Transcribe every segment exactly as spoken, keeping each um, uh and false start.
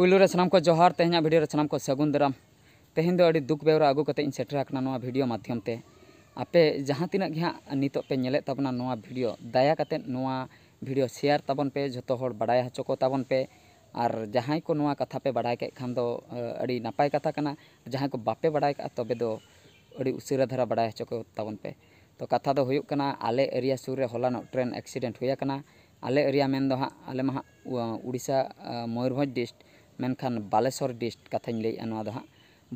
ᱯᱩᱭᱞᱩ ᱨᱮ ᱥᱟᱱᱟᱢ ᱠᱚ ᱡᱚᱦᱟᱨ, ᱛᱮᱦᱮᱧᱟᱜ ᱵᱷᱤᱰᱤᱭᱳ ᱨᱮ ᱥᱟᱱᱟᱢ ᱠᱚ ᱥᱟᱹᱜᱩᱱ ᱫᱟᱨᱟᱢ᱾ ᱛᱮᱦᱮᱧ ᱫᱚ ᱟᱹᱰᱤ ᱫᱩᱠ ᱵᱮᱣᱨᱟ ᱟᱹᱜᱩ ᱠᱟᱛᱮ ᱤᱧ ᱥᱮᱴᱮᱨ ᱟᱠᱟᱱᱟ ᱱᱚᱣᱟ ᱵᱷᱤᱰᱤᱭᱳ ᱢᱟᱫᱽᱫᱷᱚᱢ ᱛᱮ᱾ ᱟᱯᱮ ᱡᱟᱦᱟᱸ ᱛᱤᱱᱟᱹᱜ ᱜᱮ ᱦᱟᱸᱜ ᱱᱤᱛᱚᱜ ᱯᱮ ᱧᱮᱞᱮᱫ ᱛᱟᱵᱚᱱᱟ ᱱᱚᱣᱟ ᱵᱷᱤᱰᱤᱭᱳ, ᱫᱟᱭᱟ ᱠᱟᱛᱮ ᱱᱚᱣᱟ ᱵᱷᱤᱰᱤᱭᱳ ᱥᱮᱭᱟᱨ ᱛᱟᱵᱚᱱ ᱯᱮ, ᱡᱷᱚᱛᱚ ᱦᱚᱲ ᱵᱟᱲᱟᱭ ᱦᱚᱪᱚ ᱠᱚ ᱛᱟᱵᱚᱱ ᱯᱮ᱾ ᱟᱨ ᱡᱟᱦᱟᱸᱭ ᱠᱚ ᱱᱚᱣᱟ ᱠᱟᱛᱷᱟ ᱯᱮ ᱵᱟᱲᱟᱭ ᱠᱮᱫ ᱠᱷᱟᱱ ᱫᱚ ᱟᱹᱰᱤ ᱱᱟᱯᱟᱭ ᱠᱟᱛᱷᱟ ᱠᱟᱱᱟ, ᱡᱟᱦᱟᱸᱭ ᱠᱚ ᱵᱟᱯᱮ ᱵᱟᱲᱟᱭ ᱠᱟᱜᱼᱟ ᱛᱚᱵᱮ ᱫᱚ ᱟᱹᱰᱤ ᱩᱥᱟᱹᱨᱟ ᱫᱷᱟᱨᱟ ᱵᱟᱲᱟᱭ ᱦᱚᱪᱚ ᱠᱚ ᱛᱟᱵᱚᱱ ᱯᱮ᱾ ᱛᱚ ᱠᱟᱛᱷᱟ ᱫᱚ ᱦᱩᱭᱩᱜ ᱠᱟᱱᱟ, ᱟᱞᱮ ᱮᱨᱤᱭᱟ ᱥᱩᱨ ᱨᱮ ᱦᱚᱞᱟᱱᱚᱜ ᱴᱨᱮᱱ ᱮᱠᱥᱤᱰᱮᱱᱴ ᱦᱩᱭ ᱟᱠᱟᱱᱟ᱾ ᱟᱞᱮ ᱮᱨᱤᱭᱟ ᱢᱮᱱ ᱫᱚ ᱦᱟᱸᱜ ᱟᱞᱮ ᱢᱟ ᱦᱟᱸᱜ ᱩ-, ᱩᱲᱤᱥᱥᱟ, ᱟ, ᱢᱚᱭᱩᱨᱵᱷᱚᱸᱡᱽ ᱰᱤᱥᱴ, ᱢᱮᱱᱠᱷᱟᱱ ᱵᱟᱞᱮᱥᱚᱨ ᱰᱤᱥᱴ ᱠᱟᱛᱷᱟᱧ ᱞᱟᱹᱭᱮᱫᱼᱟ ᱱᱚᱣᱟ ᱫᱚ ᱦᱟᱸᱜ᱾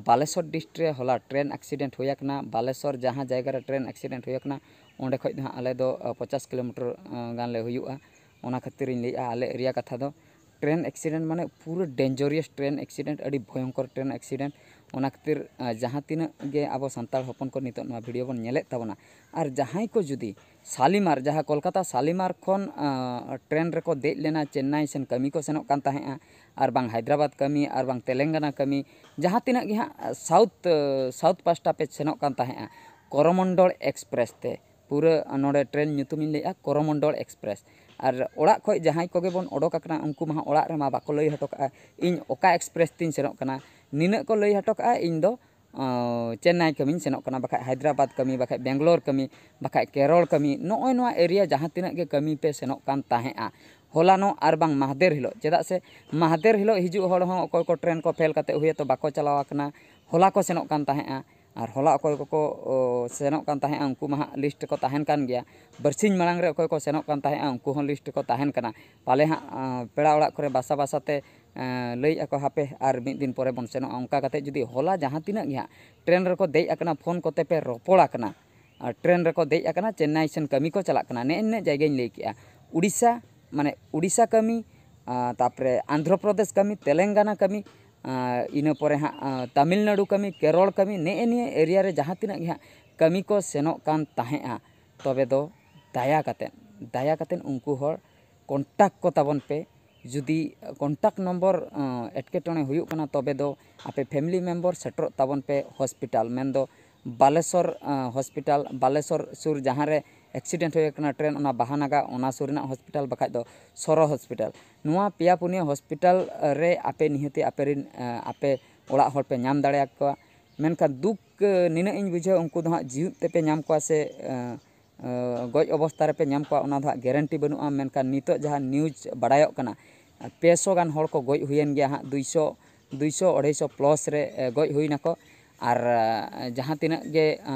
ᱵᱟᱞᱮᱥᱚᱨ ᱰᱤᱥᱴ ᱨᱮ ᱦᱚᱞᱟ ᱴᱨᱮᱱ ᱮᱠᱥᱤᱰᱮᱱᱴ ᱦᱩᱭ ᱟᱠᱟᱱᱟ᱾ ᱵᱟᱞᱮᱥᱚᱨ ᱡᱟᱦᱟᱸ ᱡᱟᱭᱜᱟ ᱨᱮ ᱴᱨᱮᱱ ᱮᱠᱥᱤᱰᱮᱱᱴ ᱦᱩᱭ ᱟᱠᱟᱱᱟ, ᱚᱸᱰᱮ ᱠᱷᱚᱡ ᱫᱚ ᱦᱟᱸᱜ ᱟᱞᱮ ᱫᱚ, ᱟ, ᱯᱚᱪᱟᱥ ᱠᱤᱞᱳᱢᱤᱴᱟᱨ, ᱟ, ᱜᱟᱱ ᱞᱮ ᱦᱩᱭᱩᱜᱼᱟ᱾ ᱚᱱᱟ ᱠᱷᱟᱹᱛᱤᱨᱤᱧ ᱞᱟᱹᱭᱮᱫᱼᱟ ᱟᱞᱮ ᱮᱨᱤᱭᱟ ᱠᱟᱛᱷᱟ ᱫᱚ᱾ ᱴᱨᱮᱱ ᱮᱠᱥᱤᱰᱮᱱᱴ ᱢᱟᱱᱮ ᱯᱩᱨᱟᱹ ᱰᱮᱧᱡᱟᱨᱤᱭᱟᱥ ᱴᱨᱮᱱ ᱮᱠᱥᱤᱰᱮᱱᱴ, ᱟᱹᱰᱤ ᱵᱷᱚᱭᱚᱝᱠᱚᱨ ᱴᱨᱮᱱ ᱮᱠᱥᱤᱰᱮᱱᱴ᱾ ᱚᱱᱟ ᱠᱷᱟᱹᱛᱤᱨ, ᱟ, ᱡᱟᱦᱟᱸ ᱛᱤᱱᱟᱹᱜ ᱜᱮ ᱟᱵᱚ ᱥᱟᱱᱛᱟᱲ ᱦᱚᱯᱚᱱ ᱠᱚ ᱱᱤᱛᱚᱜ ᱱᱚᱣᱟ ᱵᱷᱤᱰᱤᱭᱳ ᱵᱚᱱ ᱧᱮᱞᱮᱫ ᱛᱟᱵᱚᱱᱟ, ᱟᱨ ᱡᱟᱦᱟᱸᱭ ᱠᱚ ᱡᱩᱫᱤ ᱥᱟᱞᱤᱢᱟᱨ, ᱡᱟᱦᱟᱸ ᱠᱳᱞᱠᱟᱛᱟ ᱥᱟᱞᱤᱢᱟᱨ ᱠᱷᱚᱱ, ᱟ, ᱴᱨᱮᱱ ᱨᱮᱠᱚ ᱫᱮᱡ ᱞᱮᱱᱟ, ᱪᱮᱱᱱᱟᱭ ᱥᱮᱱ ᱠᱟᱹᱢᱤ ᱠᱚ ᱥᱮᱱᱚᱜ ᱠᱟᱱ ᱛᱟᱦᱮᱸᱫᱼᱟ, ᱟᱨ ᱵᱟᱝ ᱦᱟᱭᱫᱨᱟᱵᱟᱫᱽ ᱠᱟᱹᱢᱤ, ᱟᱨ ᱵᱟᱝ ᱛᱮᱞᱮᱝᱜᱟᱱᱟ ᱠᱟᱹᱢᱤ, ᱡᱟᱦᱟᱸ ᱛᱤᱱᱟᱹᱜ ᱜᱮ ᱦᱟᱸᱜ ᱥᱟᱣᱩᱛᱷ, ᱥᱟᱣᱩᱛᱷ ᱯᱟᱥᱴᱟ ᱯᱮ ᱥᱮᱱᱚᱜ ᱠᱟᱱ ᱛᱟᱦᱮᱸᱫᱼᱟ, ᱠᱚᱨᱚᱢᱚᱱᱰᱚᱞ ᱮᱠᱥᱯᱨᱮᱥ ᱛᱮ, ᱯᱩᱨᱟᱹ ᱱᱚᱰᱮ ᱴᱨᱮᱱ ᱧᱩᱛᱩᱢᱤᱧ ᱞᱟᱹᱭᱮᱫᱼᱟ, ᱠᱚᱨᱚᱢᱚᱱᱰᱚᱞ ᱮᱠᱥᱯᱨᱮᱥ᱾ ᱟᱨ ᱚᱲᱟᱜ ᱠᱷᱚᱡ ᱡᱟᱦᱟᱸᱭ ᱠᱚᱜᱮ ᱵᱚᱱ ᱚᱰᱚᱠ ᱟᱠᱟᱱᱟ, ᱩᱱᱠᱩ ᱢᱟ ᱦᱟᱸᱜ ᱚᱲᱟᱜ ᱨᱮᱢᱟ ᱵᱟᱠᱚ ᱞᱟᱹᱭ ᱦᱚᱴᱚ ᱠᱟᱜᱼᱟ, ᱤᱧ ᱚᱠᱟ ᱮᱠᱥᱯᱨᱮᱥ ᱛᱤᱧ ᱥᱮᱱᱚᱜ ᱠᱟᱱᱟ, ᱱᱤᱱᱟᱹᱜ ᱠᱚ ᱞᱟᱹᱭ ᱦᱚᱴᱚ ᱠᱟᱜᱼᱟ, ᱤᱧ ᱫᱚ, ᱚ, ᱪᱮᱱᱱᱟᱭ ᱠᱟᱹᱢᱤᱧ ᱥᱮᱱᱚᱜ ᱠᱟᱱᱟ, ᱵᱟᱠᱷᱟᱡ ᱦᱟᱭᱫᱨᱟᱵᱟᱫᱽ ᱠᱟᱹᱢᱤ, ᱵᱟᱠᱷᱟᱡ ᱵᱮᱝᱜᱟᱞᱳᱨ ᱠᱟᱹᱢᱤ, ᱵᱟᱠᱷᱟᱡ ᱠᱮᱨᱚᱞ ᱠᱟᱹᱢᱤ, ᱱᱚᱜᱼᱚᱭ ᱱᱚᱣᱟ ᱮᱨᱤᱭᱟ ᱡᱟᱦᱟᱸ ᱛᱤᱱᱟᱹᱜ ᱜᱮ ᱠᱟᱹᱢᱤ ᱯᱮ ᱥᱮᱱᱚᱜ ᱠᱟᱱ ᱛᱟᱦᱮᱸᱫᱼᱟ, ᱦᱚᱞᱟᱱᱚᱜ ᱟᱨ ᱵᱟᱝ ᱢᱟᱦᱫᱮᱨ ᱦᱤᱞᱳᱜ, ᱪᱮᱫᱟᱜ ᱥᱮ ᱢᱟᱦᱫᱮᱨ ᱦᱤᱞᱳᱜ ᱦᱤᱡᱩᱜ ᱦᱚᱲ ᱦᱚᱸ ᱚᱠᱚᱭ ᱠᱚ ᱴᱨᱮᱱ ᱠᱚ ᱯᱷᱮᱞ ᱠᱟᱛᱮ ᱦᱩᱭᱛᱚ ᱵᱟᱠᱚ ᱪᱟᱞᱟᱣ ᱟᱠᱟᱱᱟ, ᱦᱚᱞᱟ ᱠᱚ ᱥᱮᱱᱚᱜ ᱠᱟᱱ ᱛᱟᱦᱮᱸᱫᱼᱟ᱾ ᱟᱨ ᱦᱚᱞᱟ ᱚᱠᱚᱭ ᱠᱚᱠᱚ, ᱚ, ᱥᱮᱱᱚᱜ ᱠᱟᱱ ᱛᱟᱦᱮᱸᱫᱼᱟ, ᱩᱱᱠᱩ ᱢᱟ ᱦᱟᱸᱜ ᱞᱤᱥᱴ ᱨᱮᱠᱚ ᱛᱟᱦᱮᱱ ᱠᱟᱱ ᱜᱮᱭᱟ᱾ ᱵᱟᱨᱥᱤᱧ ᱢᱟᱲᱟᱝ ᱨᱮ ᱚᱠᱚᱭ ᱠᱚ ᱥᱮᱱᱚᱜ ᱠᱟᱱ ᱛᱟᱦᱮᱸᱫᱼᱟ, ᱩᱱᱠᱩ ᱦᱚᱸ ᱞᱤᱥᱴ ᱨᱮᱠᱚ ᱛᱟᱦᱮᱱ ᱠᱟᱱᱟ᱾ ᱯᱟᱞᱮ ᱦᱟᱸᱜ, ᱟ, ᱯᱮᱲᱟ ᱚᱲᱟᱜ ᱠᱚᱨᱮ ᱵᱟᱥᱟ ᱵᱟᱥᱟ ᱛᱮ, ᱟ, ᱞᱟᱹᱭᱮᱫᱼᱟ ᱠᱚ, "ᱦᱟᱯᱮ ᱟᱨ ᱢᱤᱫ ᱫᱤᱱ ᱯᱚᱨᱮ ᱵᱚᱱ ᱥᱮᱱᱚᱜᱼᱟ", ᱚᱱᱠᱟ ᱠᱟᱛᱮ ᱡᱩᱫᱤ ᱦᱚᱞᱟ ᱡᱟᱦᱟᱸ ᱛᱤᱱᱟᱹᱜ ᱜᱮ ᱦᱟᱸᱜ ᱴᱨᱮᱱ ᱨᱮᱠᱚ ᱫᱮᱡ ᱟᱠᱟᱱᱟ, ᱯᱷᱳᱱ ᱠᱚᱛᱮ ᱯᱮ ᱨᱚᱯᱚᱲ ᱟᱠᱟᱱᱟ, ᱟᱨ ᱴᱨᱮᱱ ᱨᱮᱠᱚ ᱫᱮᱡ ᱟᱠᱟᱱᱟ, ᱪᱮᱱᱱᱟᱭ ᱥᱮᱱ ᱠᱟᱹᱢᱤ ᱠᱚ ᱪᱟᱞᱟᱜ ᱠᱟᱱᱟ, ᱱᱮᱜᱼᱮ ᱱᱤᱱᱟᱹᱜ ᱡᱟᱭᱜᱟᱧ ᱞᱟᱹᱭ ᱠᱮᱜᱼᱟ, ᱩᱲᱤᱥᱥᱟ, ᱢᱟᱱᱮ ᱩᱲᱤᱥᱥᱟ ᱠᱟᱹᱢᱤ, ᱟ, ᱛᱟᱯᱚᱨᱮ ᱟᱱᱫᱷᱨᱚ ᱯᱨᱚᱫᱮᱥ ᱠᱟᱹᱢᱤ, ᱛᱮᱞᱮᱝᱜᱟᱱᱟ ᱠᱟᱹᱢᱤ, ᱟ, ᱤᱱᱟᱹ ᱯᱚᱨᱮ ᱦᱟᱸᱜ, ᱟ, ᱛᱟᱢᱤᱞᱱᱟᱲᱩ ᱠᱟᱹᱢᱤ, ᱠᱮᱨᱚᱞ ᱠᱟᱹᱢᱤ, ᱱᱮᱜᱼᱮ ᱱᱤᱭᱟᱹ ᱮᱨᱤᱭᱟ ᱨᱮ ᱡᱟᱦᱟᱸ ᱛᱤᱱᱟᱹᱜ ᱜᱮ ᱦᱟᱸᱜ ᱠᱟᱹᱢᱤ ᱠᱚ ᱥᱮᱱᱚᱜ ᱠᱟᱱ ᱛᱟᱦᱮᱸᱫᱼᱟ, ᱛᱚᱵᱮ ᱫᱚ ᱫᱟᱭᱟ ᱠᱟᱛᱮᱫ, ᱫᱟᱭᱟ ᱠᱟᱛᱮᱫ ᱩᱱᱠᱩ ᱦᱚᱲ ᱠᱚᱱᱴᱟᱠᱴ ᱠᱚ ᱛᱟᱵᱚᱱ ᱯᱮ᱾ ᱡᱩᱫᱤ ᱠᱚᱱᱴᱟᱠᱴ ᱱᱚᱢᱵᱚᱨ, ᱟ, ᱮᱴᱠᱮᱴᱚᱬᱮ ᱦᱩᱭᱩᱜ ᱠᱟᱱᱟ, ᱛᱚᱵᱮ ᱫᱚ ᱟᱯᱮ ᱯᱷᱮᱢᱤᱞᱤ ᱢᱮᱢᱵᱚᱨ ᱥᱮᱴᱮᱨᱚᱜ ᱛᱟᱵᱚᱱ ᱯᱮ ᱦᱚᱥᱯᱤᱴᱟᱞ, ᱢᱮᱱᱫᱚ ᱵᱟᱞᱮᱥᱚᱨ, ᱟ, ᱦᱚᱥᱯᱤᱴᱟᱞ, ᱵᱟᱞᱮᱥᱚᱨ ᱥᱩᱨ ᱡᱟᱦᱟᱸ ᱨᱮ, ᱮᱠᱥᱤᱰᱮᱱᱴ ᱦᱩᱭ ᱟᱠᱟᱱᱟ ᱴᱨᱮᱱ, ᱚᱱᱟ ᱵᱟᱦᱟᱱᱟᱜᱟ, ᱚᱱᱟ ᱥᱩᱨ ᱨᱮᱱᱟᱜ ᱦᱚᱥᱯᱤᱴᱟᱞ, ᱵᱟᱠᱷᱟᱡ ᱫᱚ ᱥᱚᱨᱚ ᱦᱚᱥᱯᱤᱴᱟᱞ᱾ ᱱᱚᱣᱟ ᱯᱮᱭᱟ ᱯᱩᱱᱭᱟᱹ ᱦᱚᱥᱯᱤᱴᱟᱞ ᱨᱮ ᱟᱯᱮ ᱱᱤᱦᱟᱹᱛᱤ ᱟᱯᱮ ᱨᱤᱱ, ᱮᱸ, ᱟᱯᱮ ᱚᱲᱟᱜ ᱦᱚᱲ ᱯᱮ ᱧᱟᱢ ᱫᱟᱲᱮᱭᱟᱠᱚᱣᱟ᱾ ᱢᱮᱱᱠᱷᱟᱱ ᱫᱩᱠ, ᱮᱸ, ᱱᱤᱱᱟᱹᱜ ᱤᱧ ᱵᱩᱡᱷᱟᱹᱣ, ᱩᱱᱠᱩ ᱫᱚ ᱦᱟᱸᱜ ᱡᱤᱣᱮᱫ ᱛᱮᱯᱮ ᱧᱟᱢ ᱠᱚᱣᱟ ᱥᱮ, ᱮᱸ, ᱮᱸ, ᱜᱚᱡ ᱚᱵᱚᱥᱛᱟ ᱨᱮᱯᱮ ᱧᱟᱢ ᱠᱚᱣᱟ, ᱚᱱᱟ ᱫᱚ ᱦᱟᱸᱜ ᱜᱮᱨᱮᱱᱴᱤ ᱵᱟᱹᱱᱩᱜᱼᱟ᱾ ᱢᱮᱱᱠᱷᱟᱱ ᱱᱤᱛᱚᱜ ᱡᱟᱦᱟᱸ ᱱᱤᱭᱩᱡᱽ ᱵᱟᱲᱟᱭᱚᱜ ᱠᱟᱱᱟ, ᱯᱮ ᱥᱚ ᱜᱟᱱ ᱦᱚᱲ ᱠᱚ ᱜᱚᱡ ᱦᱩᱭᱮᱱ ᱜᱮᱭᱟ ᱦᱟᱸᱜ, ᱫᱩᱭᱥᱚ, ᱫᱩᱭᱥᱚ, ᱟᱹᱲᱟᱹᱭᱥᱚ ᱯᱞᱟᱥ ᱨᱮ, ᱮ, ᱜᱚᱡ ᱦᱩᱭ ᱱᱟᱠᱚ᱾ ᱟᱨ, ᱮ, ᱡᱟᱦᱟᱸ ᱛᱤᱱᱟᱹᱜ ᱜᱮ, ᱮ,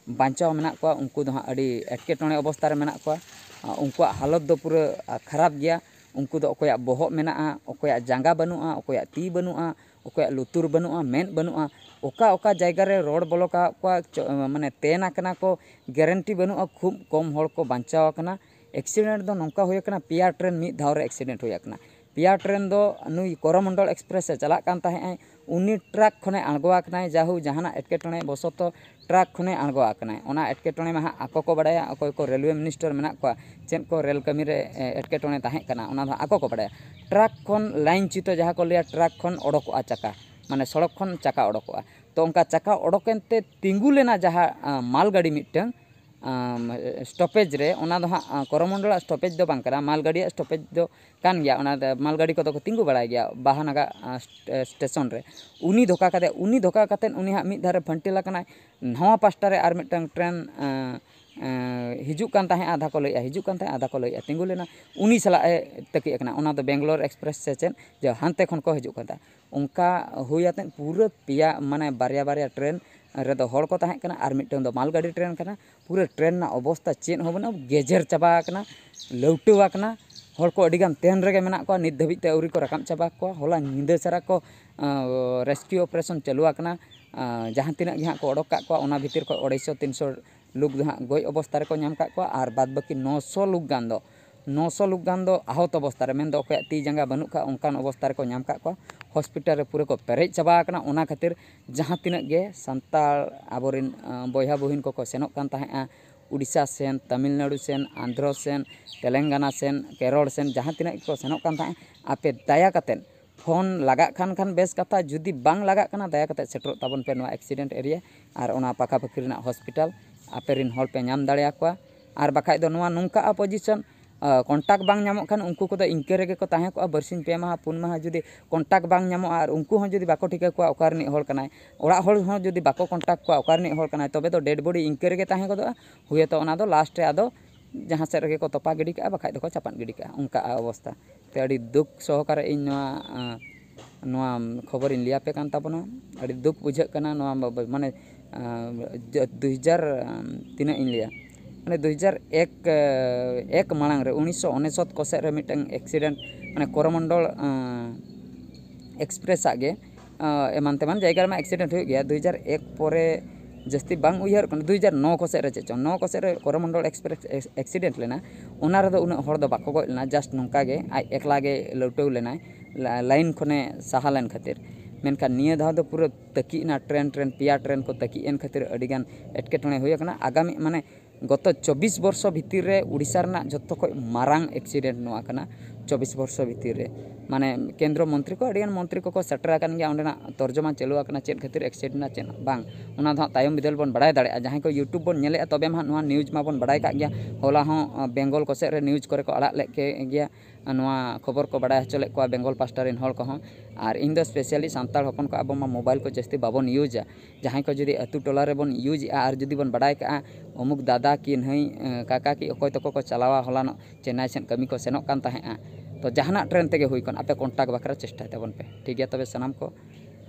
ᱵᱟᱧᱪᱟᱣ ᱢᱮᱱᱟᱜ ᱠᱚᱣᱟ, ᱩᱱᱠᱩ ᱫᱚ ᱦᱟᱸᱜ ᱟᱹᱰᱤ ᱮᱴᱠᱮᱴᱚᱬᱮ ᱚᱵᱚᱥᱛᱟ ᱨᱮ ᱢᱮᱱᱟᱜ ᱠᱚᱣᱟ᱾ ᱟ, ᱩᱱᱠᱩᱣᱟᱜ ᱦᱟᱞᱚᱛ ᱫᱚ ᱯᱩᱨᱟᱹ, ᱟ, ᱠᱷᱟᱨᱟᱯ ᱜᱮᱭᱟ᱾ ᱩᱱᱠᱩ ᱫᱚ ᱚᱠᱚᱭᱟᱜ ᱵᱚᱦᱚᱜ ᱢᱮᱱᱟᱜᱼᱟ, ᱚᱠᱚᱭᱟᱜ ᱡᱟᱸᱜᱟ ᱵᱟᱹᱱᱩᱜᱼᱟ, ᱚᱠᱚᱭᱟᱜ ᱛᱤ ᱵᱟᱹᱱᱩᱜᱼᱟ, ᱚᱠᱚᱭᱟᱜ ᱞᱩᱛᱩᱨ ᱵᱟᱹᱱᱩᱜᱼᱟ, ᱢᱮᱫ ᱵᱟᱹᱱᱩᱜᱼᱟ, ᱚᱠᱟ ᱚᱠᱟ ᱡᱟᱭᱜᱟ ᱨᱮ ᱨᱚᱰ ᱵᱚᱞᱚ ᱠᱟᱜ ᱠᱚᱣᱟ, ᱪᱚ-, ᱢᱟᱱᱮ ᱛᱮᱱ ᱟᱠᱟᱱᱟ ᱠᱚ, ᱜᱮᱨᱮᱱᱴᱤ ᱵᱟᱹᱱᱩᱜᱼᱟ, ᱠᱷᱩᱵ ᱠᱚᱢ ᱦᱚᱲ ᱠᱚ ᱵᱟᱧᱪᱟᱣ ᱟᱠᱟᱱᱟ᱾ ᱮᱠᱥᱤᱰᱮᱱᱴ ᱫᱚ ᱱᱚᱝᱠᱟ ᱦᱩᱭ ᱟᱠᱟᱱᱟ, ᱯᱮᱭᱟ ᱴᱨᱮᱱ ᱢᱤᱫ ᱫᱷᱟᱣ ᱨᱮ ᱮᱠᱥᱤᱰᱮᱱᱴ ᱦᱩᱭ ᱟᱠᱟᱱᱟ᱾ ᱯᱮᱭᱟ ᱴᱨᱮᱱ ᱫᱚ ᱱᱩᱭ ᱠᱚᱨᱚᱢᱚᱱᱰᱚᱞ ᱮᱠᱥᱯᱨᱮᱥ ᱮ ᱪᱟᱞᱟᱜ ᱠᱟᱱ ᱛᱟᱦᱮᱸᱜ ᱟᱭ, ᱩᱱᱤ ᱴᱨᱟᱠ ᱠᱷᱚᱱᱮ ᱟᱬᱜᱚ ᱟᱠᱟᱱᱟᱭ, ᱡᱟᱦᱳ ᱡᱟᱦᱟᱱᱟᱜ ᱮᱴᱠᱮᱴᱚᱬᱮ ᱵᱚᱥᱚᱛᱚ ᱴᱨᱟᱠ ᱠᱷᱚᱱᱮ ᱟᱬᱜᱚ ᱟᱠᱟᱱᱟᱭ᱾ ᱚᱱᱟ ᱮᱴᱠᱮᱴᱚᱬᱮ ᱢᱟ ᱦᱟᱸᱜ ᱟᱠᱚ ᱠᱚ ᱵᱟᱲᱟᱭᱟ, ᱚᱠᱚᱭ ᱠᱚ ᱨᱮᱞᱣᱮ ᱢᱤᱱᱤᱥᱴᱟᱨ ᱢᱮᱱᱟᱜ ᱠᱚᱣᱟ, ᱪᱮᱫ ᱠᱚ ᱨᱮᱞ ᱠᱟᱹᱢᱤ ᱨᱮ, ᱮ, ᱮᱴᱠᱮᱴᱚᱬᱮ ᱛᱟᱦᱮᱸ ᱠᱟᱱᱟ, ᱚᱱᱟ ᱫᱚ ᱦᱟᱸᱜ ᱟᱠᱚ ᱠᱚ ᱵᱟᱲᱟᱭᱟ᱾ ᱴᱨᱟᱠ ᱠᱷᱚᱱ ᱞᱟᱭᱤᱱ ᱪᱤᱛᱚ ᱡᱟᱦᱟᱸ ᱠᱚ ᱞᱟᱹᱭᱟ, ᱴᱨᱟᱠ ᱠᱷᱚᱱ ᱚᱰᱚᱠᱚᱜᱼᱟ ᱪᱟᱠᱟ, ᱢᱟᱱᱮ ᱥᱚᱲᱚᱠ ᱠᱷᱚᱱ ᱪᱟᱠᱟ ᱚᱰᱚᱠᱚᱜᱼᱟ᱾ ᱛᱚ ᱚᱱᱠᱟ ᱪᱟᱠᱟ ᱚᱰᱚᱠ ᱮᱱᱛᱮ ᱛᱤᱸᱜᱩ ᱞᱮᱱᱟ ᱡᱟᱦᱟᱸ, ᱟ, ᱢᱟᱞᱜᱟᱹᱰᱤ ᱢᱤᱫᱴᱟᱝ, ᱟᱢ, ᱥᱴᱚᱯᱮᱡᱽ ᱨᱮ, ᱚᱱᱟ ᱫᱚ ᱦᱟᱸᱜ, ᱟ, ᱠᱚᱨᱚᱢᱚᱱᱰᱚᱞᱟᱜ ᱥᱴᱚᱯᱮᱡᱽ ᱫᱚ ᱵᱟᱝ ᱠᱟᱱᱟ, ᱢᱟᱞᱜᱟᱹᱰᱤᱭᱟᱜ ᱥᱴᱚᱯᱮᱡᱽ ᱫᱚ ᱠᱟᱱ ᱜᱮᱭᱟ᱾ ᱚᱱᱟ ᱫᱚ ᱢᱟᱞᱜᱟᱹᱰᱤ ᱠᱚᱫᱚ ᱠᱚ ᱛᱤᱸᱜᱩ ᱵᱟᱲᱟᱭ ᱜᱮᱭᱟ ᱵᱟᱦᱟᱱᱟᱜᱟ, ᱟ, ᱥᱴ-, ᱮ, ᱥᱴᱮᱥᱚᱱ ᱨᱮ᱾ ᱩᱱᱤ ᱫᱷᱚᱠᱟ ᱠᱟᱫᱮ, ᱩᱱᱤ ᱫᱷᱚᱠᱟ ᱠᱟᱛᱮᱫ ᱩᱱᱤ ᱦᱟᱸᱜ ᱢᱤᱫ ᱫᱷᱟᱨᱮ ᱯᱷᱟᱹᱱᱴᱤᱞ ᱟᱠᱟᱱᱟᱭ᱾ ᱱᱟᱣᱟ ᱯᱟᱥᱴᱟ ᱨᱮ ᱟᱨ ᱢᱤᱫᱴᱟᱝ ᱴᱨᱮᱱ, ᱮ, ᱮ, ᱦᱤᱡᱩᱜ ᱠᱟᱱ ᱛᱟᱦᱮᱸᱫ, ᱟᱫᱷᱟ ᱠᱚ ᱞᱟᱹᱭᱮᱜᱼᱟ ᱦᱤᱡᱩᱜ ᱠᱟᱱ ᱛᱟᱦᱮᱸᱫ, ᱟᱫᱷᱟ ᱠᱚ ᱞᱟᱹᱭᱮᱜᱼᱟ ᱛᱤᱸᱜᱩ ᱞᱮᱱᱟ, ᱩᱱᱤ ᱥᱟᱞᱟᱜ ᱮ ᱛᱟᱹᱠᱤᱡ ᱟᱠᱟᱱᱟ᱾ ᱚᱱᱟ ᱫᱚ ᱵᱮᱝᱜᱟᱞᱳᱨ ᱮᱠᱥᱯᱨᱮᱥ ᱥᱮ ᱪᱮᱫ, ᱡᱮ ᱦᱟᱱᱛᱮ ᱠᱷᱚᱱ ᱠᱚ ᱦᱤᱡᱩᱜ ᱠᱟᱱ ᱛᱟᱦᱮᱸᱫ᱾ ᱚᱱᱠᱟ ᱦᱩᱭ ᱟᱛᱮᱫ ᱯᱩᱨᱟᱹ ᱯᱮᱭᱟ, ᱢᱟᱱᱮ ᱵᱟᱨᱭᱟ ᱵᱟᱨᱭᱟ ᱴᱨᱮᱱ ᱨᱮᱫᱚ ᱦᱚᱲ ᱠᱚ ᱛᱟᱦᱮᱸ ᱠᱟᱱᱟ, ᱟᱨ ᱢᱤᱫᱴᱟᱝ ᱫᱚ ᱢᱟᱞᱜᱟᱹᱰᱤ ᱴᱨᱮᱱ ᱠᱟᱱᱟ᱾ ᱯᱩᱨᱟᱹ ᱴᱨᱮᱱ ᱨᱮᱱᱟᱜ ᱚᱵᱚᱥᱛᱟ ᱪᱮᱫ ᱦᱚᱸ ᱵᱟᱹᱱᱩᱜᱼᱟ, ᱜᱮᱡᱮᱨ ᱪᱟᱵᱟ ᱟᱠᱟᱱᱟ, ᱞᱟᱹᱣᱴᱟᱹᱣ ᱟᱠᱟᱱᱟ᱾ ᱦᱚᱲ ᱠᱚ ᱟᱹᱰᱤᱜᱟᱱ ᱛᱮᱱ ᱨᱮᱜᱮ ᱢᱮᱱᱟᱜ ᱠᱚᱣᱟ, ᱱᱤᱛ ᱫᱷᱟᱹᱵᱤᱡ ᱛᱮ ᱟᱹᱣᱨᱤ ᱠᱚ ᱨᱟᱠᱟᱵ ᱪᱟᱵᱟ ᱠᱚᱣᱟ᱾ ᱦᱚᱞᱟ ᱧᱤᱫᱟᱹ ᱥᱟᱨᱟ ᱠᱚ, ᱟᱸ, ᱨᱮᱥᱠᱤᱭᱩ ᱚᱯᱟᱨᱮᱥᱚᱱ ᱪᱟᱹᱞᱩ ᱟᱠᱟᱱᱟ᱾ ᱟᱸ, ᱡᱟᱦᱟᱸ ᱛᱤᱱᱟᱹᱜ ᱜᱮ ᱦᱟᱸᱜ ᱠᱚ ᱚᱰᱚᱠ ᱠᱟᱜ ᱠᱚᱣᱟ, ᱚᱱᱟ ᱵᱷᱤᱛᱤᱨ ᱠᱷᱚᱱ ᱟᱹᱲᱟᱹᱭᱥᱚ ᱛᱤᱱᱥᱚ ᱞᱳᱠ ᱫᱚ ᱦᱟᱸᱜ ᱜᱚᱡ ᱚᱵᱚᱥᱛᱟ ᱨᱮᱠᱚ ᱧᱟᱢ ᱠᱟᱜ ᱠᱚᱣᱟ, ᱟᱨ ᱵᱟᱫ ᱵᱟᱹᱠᱤ ᱱᱚᱥᱚ ᱞᱳᱠ ᱜᱟᱱ ᱫᱚ, ᱱᱚᱥᱚ ᱞᱳᱠ ᱜᱟᱱ ᱫᱚ ᱟᱦᱚᱛ ᱚᱵᱚᱥᱛᱟ ᱨᱮ, ᱢᱮᱱᱫᱚ ᱚᱠᱚᱭᱟᱜ ᱛᱤ ᱡᱟᱸᱜᱟ ᱵᱟᱹᱱᱩᱜ ᱠᱷᱟᱱ ᱚᱱᱠᱟᱱ ᱚᱵᱚᱥᱛᱟ ᱨᱮᱠᱚ ᱧᱟᱢ ᱠᱟᱜ ᱠᱚᱣᱟ᱾ ᱦᱚᱥᱯᱤᱴᱟᱞ ᱨᱮ ᱯᱩᱨᱟᱹ ᱠᱚ ᱯᱮᱨᱮᱡ ᱪᱟᱵᱟ ᱟᱠᱟᱱᱟ᱾ ᱚᱱᱟ ᱠᱷᱟᱹᱛᱤᱨ ᱡᱟᱦᱟᱸ ᱛᱤᱱᱟᱹᱜ ᱜᱮ ᱥᱟᱱᱛᱟᱲ ᱟᱵᱚᱨᱮᱱ, ᱟᱸ, ᱵᱚᱭᱦᱟ ᱵᱩᱦᱤᱱ ᱠᱚᱠᱚ ᱥᱮᱱᱚᱜ ᱠᱟᱱ ᱛᱟᱦᱮᱸᱫᱼᱟ, ᱩᱰᱤᱥᱟ ᱥᱮᱱ, ᱛᱟᱢᱤᱞᱱᱟᱲᱩ ᱥᱮᱱ, ᱟᱱᱫᱷᱨᱚ ᱥᱮᱱ, ᱛᱮᱞᱮᱝᱜᱟᱱᱟ ᱥᱮᱱ, ᱠᱮᱨᱚᱲ ᱥᱮᱱ, ᱡᱟᱦᱟᱸ ᱛᱤᱱᱟᱹᱜ ᱜᱮᱠᱚ ᱥᱮᱱᱚᱜ ᱠᱟᱱ ᱛᱟᱦᱮᱸᱫ, ᱟᱯᱮ ᱫᱟᱭᱟ ᱠᱟᱛᱮᱫ ᱯᱷᱳᱱ ᱞᱟᱜᱟᱜ ᱠᱷᱟᱱ, ᱠᱷᱟᱱ ᱵᱮᱥ ᱠᱟᱛᱷᱟ, ᱡᱩᱫᱤ ᱵᱟᱝ ᱞᱟᱜᱟᱜ ᱠᱟᱱᱟ, ᱫᱟᱭᱟ ᱠᱟᱛᱮᱫ ᱥᱮᱴᱮᱨᱚᱜ ᱛᱟᱵᱚᱱ ᱯᱮ ᱱᱚᱣᱟ ᱮᱠᱥᱤᱰᱮᱱᱴ ᱮᱨᱤᱭᱟ ᱟᱨ ᱚᱱᱟ ᱯᱟᱠᱟᱯᱟᱠᱤ ᱨᱮᱱᱟᱜ ᱦᱚᱥᱯᱤᱴᱟᱞ᱾ ᱟᱯᱮ ᱨᱮᱱ ᱦᱚᱲ ᱯᱮ ᱧᱟᱢ ᱫᱟᱲᱮᱭᱟᱠᱚᱣᱟ᱾ ᱟᱨ ᱵᱟᱠᱷᱟᱡ ᱫᱚ ᱱᱚᱣᱟ ᱱᱚᱝᱠᱟᱜᱼᱟ ᱯᱚᱡᱤᱥᱚᱱ, ᱠᱚᱱᱴᱟᱠᱴ ᱵᱟᱝ ᱧᱟᱢᱚᱜ ᱠᱷᱟᱱ ᱩᱱᱠᱩ ᱠᱚᱫᱚ ᱤᱱᱠᱟᱹ ᱨᱮᱜᱮ ᱠᱚ ᱛᱟᱦᱮᱸ ᱠᱚᱜᱼᱟ᱾ ᱵᱟᱨᱥᱤᱧ ᱯᱮ ᱢᱟᱦᱟ ᱯᱩᱱ ᱢᱟᱦᱟ ᱡᱩᱫᱤ ᱠᱚᱱᱴᱟᱠᱴ ᱵᱟᱝ ᱧᱟᱢᱚᱜᱼᱟ ᱟᱨ ᱩᱱᱠᱩ ᱦᱚᱸ ᱡᱩᱫᱤ ᱵᱟᱠᱚ ᱴᱷᱤᱠᱟᱹ ᱠᱚᱣᱟ ᱚᱠᱟ ᱨᱤᱱᱤᱡ ᱦᱚᱲ ᱠᱟᱱᱟᱭ, ᱚᱲᱟᱜ ᱦᱚᱲ ᱦᱚᱸ ᱡᱩᱫᱤ ᱵᱟᱠᱚ ᱠᱚᱱᱴᱟᱠᱴ ᱠᱚᱣᱟ ᱚᱠᱟ ᱨᱤᱱᱤᱡ ᱦᱚᱲ ᱠᱟᱱᱟᱭ, ᱛᱚᱵᱮ ᱫᱚ ᱰᱮᱰ ᱵᱚᱰᱤ ᱤᱱᱠᱟᱹ ᱨᱮᱜᱮ ᱛᱟᱦᱮᱸ ᱜᱚᱫᱚᱜᱼᱟ᱾ ᱦᱩᱭᱛᱚ ᱚᱱᱟ ᱫᱚ ᱞᱟᱥᱴ ᱨᱮ ᱟᱫᱚ ᱡᱟᱦᱟᱸ ᱥᱮᱫ ᱨᱮᱜᱮ ᱠᱚ ᱛᱚᱯᱟ ᱜᱤᱰᱤ ᱠᱟᱜᱼᱟ, ᱵᱟᱠᱷᱟᱡ ᱫᱚᱠᱚ ᱪᱟᱯᱟᱫ ᱜᱤᱰᱤ ᱠᱟᱜᱼᱟ, ᱚᱱᱠᱟ ᱚᱵᱚᱥᱛᱟ᱾ ᱛᱚ ᱟᱹᱰᱤ ᱫᱩᱠ ᱥᱚᱦᱚᱠᱟᱨᱮ ᱤᱧ ᱱᱚᱣᱟ, ᱟᱸ, ᱱᱚᱣᱟ ᱠᱷᱚᱵᱚᱨᱤᱧ ᱞᱟᱹᱭᱟᱯᱮ ᱠᱟᱱ ᱛᱟᱵᱚᱱᱟ᱾ ᱟᱹᱰᱤ ᱫᱩᱠ ᱵᱩᱡᱷᱟᱹᱜ ᱠᱟᱱᱟ ᱱᱚᱣᱟ ᱵᱟ-, ᱵᱟ-, ᱢᱟᱱᱮ, ᱟᱸ, ᱡᱟ-, ᱫᱩ ᱦᱟᱡᱟᱨ, ᱟᱸ, ᱛᱤᱱᱟᱹᱜ ᱤᱧ ᱞᱟᱹᱭᱟ, ᱢᱟᱱᱮ ᱫᱩ ᱦᱟᱡᱟᱨ ᱮᱠ, ᱟᱸ, ᱮᱠ ᱢᱟᱲᱟᱝ ᱨᱮ ᱩᱱᱤᱥᱥᱚ ᱚᱱᱮᱥᱚᱛ ᱠᱚ ᱥᱮᱫ ᱨᱮ ᱢᱤᱫᱴᱟᱝ ᱮᱠᱥᱤᱰᱮᱱᱴ, ᱢᱟᱱᱮ ᱠᱚᱨᱚᱢᱚᱱᱰᱚᱞ, ᱟᱸ, ᱮᱠᱥᱯᱨᱮᱥ ᱟᱜ ᱜᱮ, ᱟᱸ, ᱮᱢᱟᱱ ᱛᱮᱢᱟᱱ ᱡᱟᱭᱜᱟ ᱨᱮᱢᱟ ᱮᱠᱥᱤᱰᱮᱱᱴ ᱦᱩᱭᱩᱜ ᱜᱮᱭᱟ᱾ ᱫᱩ ᱦᱟᱡᱟᱨ ᱮᱠ ᱯᱚᱨᱮ ᱡᱟᱹᱥᱛᱤ ᱵᱟᱝ ᱩᱭᱦᱟᱹᱨᱚᱜ ᱠᱟᱱᱟ, ᱫᱩ ᱦᱟᱡᱟᱨ ᱱᱚ ᱠᱚ ᱥᱮᱫ ᱨᱮ ᱪᱮᱫ ᱪᱚᱝ, ᱱᱚ ᱠᱚ ᱥᱮᱫ ᱨᱮ ᱠᱚᱨᱚᱢᱚᱱᱰᱚᱞ ᱮᱠᱥᱯᱨᱮᱥ ᱮᱠᱥᱤᱰᱮᱱᱴ ᱞᱮᱱᱟ᱾ ᱚᱱᱟ ᱨᱮᱫᱚ ᱩᱱᱟᱹᱜ ᱦᱚᱲ ᱫᱚ ᱵᱟᱠᱚ ᱜᱚᱡ ᱞᱮᱱᱟ, ᱡᱟᱥᱴ ᱱᱚᱝᱠᱟ ᱜᱮ ᱟᱡ ᱮᱠᱞᱟ ᱜᱮ ᱞᱟᱹᱣᱴᱟᱹᱣ ᱞᱮᱱᱟᱭ, ᱞᱟ-, ᱞᱟᱭᱤᱱ ᱠᱷᱚᱱᱮ ᱥᱟᱦᱟ ᱞᱮᱱ ᱠᱷᱟᱹᱛᱤᱨ᱾ ᱢᱮᱱᱠᱷᱟᱱ ᱱᱤᱭᱟᱹ ᱫᱷᱟᱣ ᱫᱚ ᱯᱩᱨᱟᱹ ᱛᱟᱹᱠᱤᱡ ᱮᱱᱟ ᱴᱨᱮᱱ, ᱴᱨᱮᱱ, ᱯᱮᱭᱟ ᱴᱨᱮᱱ ᱠᱚ ᱛᱟᱹᱠᱤᱡ ᱮᱱ ᱠᱷᱟᱹᱛᱤᱨ ᱟᱹᱰᱤᱜᱟᱱ ᱮᱴᱠᱮᱴᱚᱬᱮ ᱦᱩᱭ ᱟᱠᱟᱱᱟ᱾ ᱟᱜᱟᱢᱤ, ᱢᱟᱱᱮ, ᱜᱚᱛᱚ ᱪᱚᱵᱵᱤᱥ ᱵᱚᱨᱥᱚ ᱵᱷᱤᱛᱤᱨ ᱨᱮ ᱩᱲᱤᱥᱥᱟ ᱨᱮᱱᱟᱜ ᱡᱷᱚᱛᱚ ᱠᱷᱚᱱ ᱢᱟᱨᱟᱝ ᱮᱠᱥᱤᱰᱮᱱᱴ ᱱᱚᱣᱟ ᱠᱟᱱᱟ᱾ ᱪᱚᱵᱵᱤᱥ ᱵᱚᱨᱥᱚ ᱵᱷᱤᱛᱤᱨ ᱨᱮ, ᱢᱟᱱᱮ, ᱠᱮᱱᱫᱨᱚ ᱢᱚᱱᱛᱨᱤ ᱠᱚ, ᱟᱹᱰᱤᱜᱟᱱ ᱢᱚᱱᱛᱨᱤ ᱠᱚᱠᱚ ᱥᱮᱴᱮᱨ ᱟᱠᱟᱱ ᱜᱮᱭᱟ, ᱚᱸᱰᱮᱱᱟᱜ ᱛᱚᱨᱡᱚᱢᱟ ᱪᱟᱹᱞᱩ ᱟᱠᱟᱱᱟ, ᱪᱮᱫ ᱠᱷᱟᱹᱛᱤᱨ ᱮᱠᱥᱤᱰᱮᱱᱴ ᱮᱱᱟ, ᱪᱮᱫ ᱵᱟᱝ, ᱚᱱᱟ ᱫᱚ ᱦᱟᱸᱜ ᱛᱟᱭᱚᱢ ᱵᱤᱫᱟᱹᱞ ᱵᱚᱱ ᱵᱟᱲᱟᱭ ᱫᱟᱲᱮᱭᱟᱜᱼᱟ᱾ ᱡᱟᱦᱟᱸᱭ ᱠᱚ YouTube ᱵᱚᱱ ᱧᱮᱞᱮᱫᱼᱟ, ᱛᱚᱵᱮ ᱢᱟ ᱦᱟᱸᱜ ᱱᱚᱣᱟ ᱱᱤᱭᱩᱡᱽ ᱢᱟᱵᱚᱱ ᱵᱟᱲᱟᱭ ᱠᱟᱜ ᱜᱮᱭᱟ᱾ ᱦᱚᱞᱟ ᱦᱚᱸ, ᱟᱸ, ᱵᱮᱝᱜᱚᱞ ᱠᱚ ᱥᱮᱫ ᱨᱮ ᱱᱤᱭᱩᱡᱽ ᱠᱚᱨᱮ ᱠᱚ ᱟᱲᱟᱜ ᱞᱮᱫ ᱠᱮ ᱜᱮᱭᱟ, ᱟᱨ ᱱᱚᱣᱟ ᱠᱷᱚᱵᱚᱨ ᱠᱚ ᱵᱟᱲᱟᱭ ᱦᱚᱪᱚ ᱞᱮᱫ ᱠᱚᱣᱟ ᱵᱮᱝᱜᱚᱞ ᱯᱟᱥᱴᱟ ᱨᱮᱱ ᱦᱚᱲ ᱠᱚᱦᱚᱸ᱾ ᱟᱨ ᱤᱧ ᱫᱚ specially ᱥᱟᱱᱛᱟᱲ ᱦᱚᱯᱚᱱ ᱠᱚ, ᱟᱵᱚ ᱢᱟ ᱢᱳᱵᱟᱭᱤᱞ ᱠᱚ ᱡᱟᱹᱥᱛᱤ ᱵᱟᱵᱚᱱ ᱤᱭᱩᱡᱟ᱾ ᱡᱟᱦᱟᱸᱭ ᱠᱚ ᱡᱩᱫᱤ ᱟᱹᱛᱩ ᱴᱚᱞᱟ ᱨᱮᱵᱚᱱ ᱤᱭᱩᱡᱽ ᱮᱫᱼᱟ ᱟᱨ ᱡᱩᱫᱤ ᱵᱚᱱ ᱵᱟᱲᱟᱭ ᱠᱟᱜᱼᱟ, ᱚᱢᱩᱠ ᱫᱟᱫᱟ ᱠᱤ ᱱᱟᱹᱭ, ᱮᱸ, ᱠᱟᱠᱟ ᱠᱤ ᱚᱠᱚᱭ ᱛᱟᱠᱚ ᱠᱚ ᱪᱟᱞᱟᱣᱟ ᱦᱚᱞᱟᱱᱚᱜ ᱪᱮᱱᱱᱟᱭ ᱥᱮᱫ ᱠᱟᱹᱢᱤ ᱠᱚ ᱥᱮᱱᱚᱜ ᱠᱟᱱ ᱛᱟᱦᱮᱸᱫᱼᱟ, ᱛᱚ ᱡᱟᱦᱟᱱᱟᱜ ᱴᱨᱮᱱ ᱛᱮᱜᱮ ᱦᱩᱭ ᱠᱚᱜ, ᱟᱯᱮ ᱠᱚᱱᱴᱟᱠᱴ ᱵᱟᱠᱷᱨᱟ ᱪᱮᱥᱴᱟᱭ ᱛᱟᱵᱚᱱ ᱯᱮ, ᱴᱷᱤᱠ ᱜᱮᱭᱟ? ᱛᱚᱵᱮ ᱥᱟᱱᱟᱢ ᱠᱚ,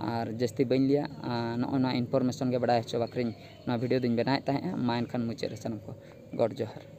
ᱟᱨ ᱡᱟᱹᱥᱛᱤ ᱵᱟᱹᱧ ᱞᱟᱹᱭᱟ, ᱟᱨ ᱱᱚᱜᱼᱚᱭ ᱱᱚᱣᱟ ᱤᱱᱯᱷᱚᱨᱢᱮᱥᱚᱱ ᱜᱮ ᱵᱟᱲᱟᱭ ᱦᱚᱪᱚ ᱵᱟᱠᱷᱨᱟᱧ ᱱᱚᱣᱟ ᱵᱷᱤᱰᱤᱭᱳ ᱫᱚᱧ ᱵᱮᱱᱟᱣᱮᱫ ᱛᱟᱦᱮᱸᱫᱼᱟ᱾ ᱢᱟ ᱮᱱᱠᱷᱟᱱ ᱢᱩᱪᱟᱹᱫ ᱨᱮ ᱥᱟᱱᱟᱢ ᱠᱚ ᱜᱚᱰ ᱡᱚᱦᱟᱨ᱾